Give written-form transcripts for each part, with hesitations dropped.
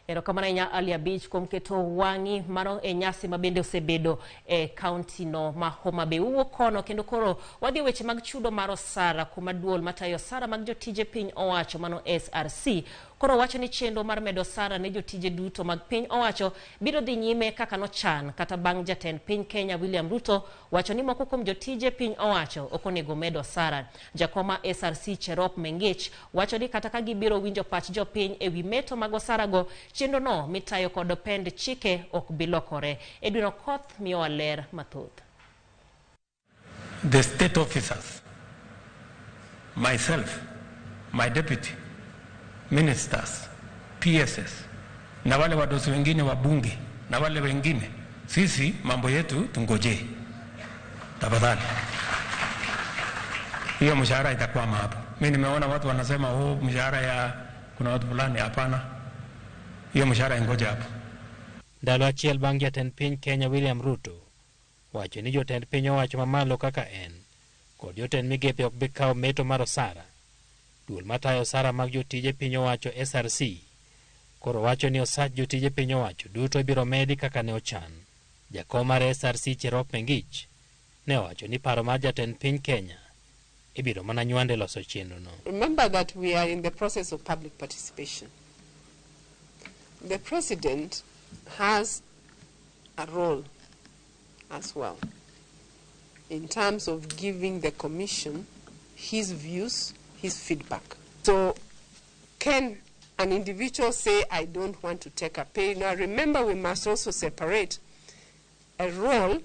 Erokamano ahinya, Ali Abich, kuom keto wang'i mano e nyasi ma bende osebedo e kaunti no ma Homa Bay. Wuok kono kendo koro wadhi e weche mag chudo mar osara, kuma duol matayo osara mag jotije piny owacho, mano SRC, koro wacho ni chenro mar medo osara ne jotije duto mag piny owacho biro dhi nyime kaka nochan, kata bang' jatend piny Kenya William Ruto wacho ni moko kuom jotije piny owacho ok onego med osara. Jakom ma SRC Cherop Mengich wacho ni kata ka gibiro winjo pach jopiny e wi meto mag osara go, chenro no mitayo kod pend chike ok bi lokore. Edwin Okoth miyowa ler mathoth. The state officers, myself, my deputy, ministers, PSs na wale wadosi wengine wa bunge na wale wengine, sisi mambo yetu tungojee tafadhali. Hiyo mshahara itakwama hapo. Mi nimeona watu wanasema, "Oh, mshahara ya kuna watu fulani." Hapana, hiyo mshahara ingoje hapo. Ndalo achiel bang' jatend piny Kenya William Ruto wacho ni jotend piny owacho mamalo kaka en kod jotend migepe ok bi kawo meto mar osara. Duol matayo osara mag jotije piny owacho SRC koro wacho ni osach jotije piny owacho duto ibiro medi kaka ne ochan. Jakom mar SRC Cherop Mengich ne owacho ni paro mar jatend piny Kenya ibiro mana nywande loso chenro no. Remember that we are in the process of public participation. The president has a role as well in terms of giving the commission his views, his feedback. So, can an individual say, "I don't want to take a pay"? Now, remember, we must also separate a role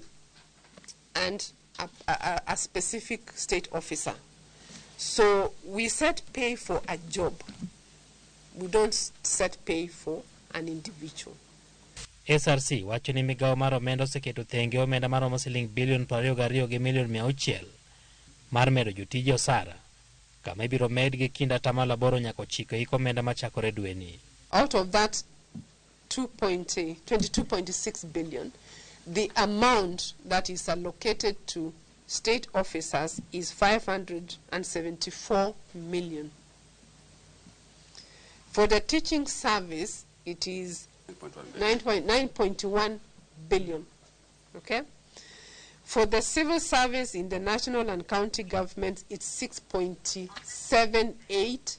and a specific state officer. So, we set pay for a job. We don't set pay for an individual. SRC wacho ni migawo mar omenda oseketo thenge omenda maromo siling bilion 22 gi milion 600 mar medo jotije osara, kama ibiro med gi kind 8% nyaka 9 e hik omenda machakore dweni. Out of that 22.6 billion, the amount that is allocated to state officers is 574 million. For the teaching service, it is 9.1 billion. Okay? For the civil service in the national and county governments, it's 6.78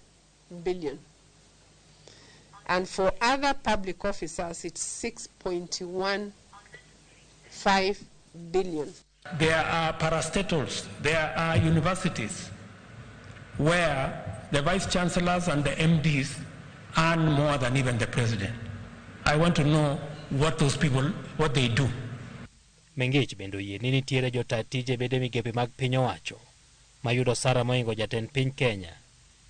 billion. And for other public officers, it's 6.15 billion. There are parastatals, there are universities where the vice chancellors and the MDs earn more than even the president. I want to know what those people, what they do. Mengich bende oyie ni nitiere jota tije bede migepe mag piny owacho mayudo osara mohingo jatend piny Kenya,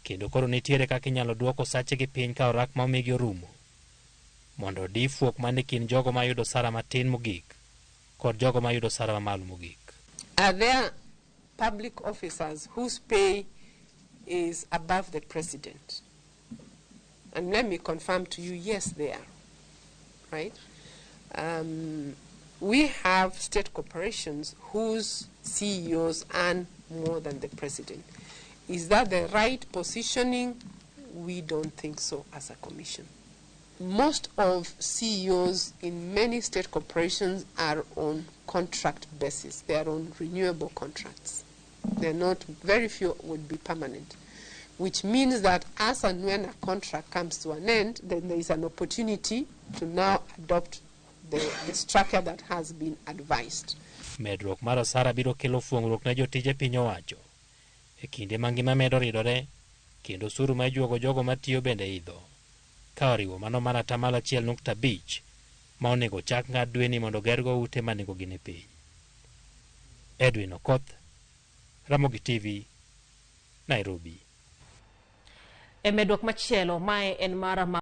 kendo koro nitiere kaka inyalo duok osachegi piny ka orak ma omigi orumo mondo odi fuok man e kind jogo mayudo osara matin mogik kod jogo mayudo osara mamalo mogik. Are there public officers whose pay is above the president? And let me confirm to you, yes, they are. Right? We have state corporations whose CEOs earn more than the president. Is that the right positioning? We don't think so as a commission. Most of CEOs in many state corporations are on contract basis. They are on renewable contracts. They're not, very few would be permanent, which means that as and when a contract comes to an end, then there is an opportunity to now adopt the structure that has been advised. Medruok mar osara biro kelo fuong'ruok ne jotije piny owacho e kinde ma ngima medo ridore kendo osuru ma ijuogo jogo matiyo bende idho, ka oriwo mano mar 1.5% ma onego chak ng'ad dweni mondo gergo ute ma nengogi ni piny. Edwin Okoth, Ramogi TV, Nairobi. E medruok machielo, mae en mar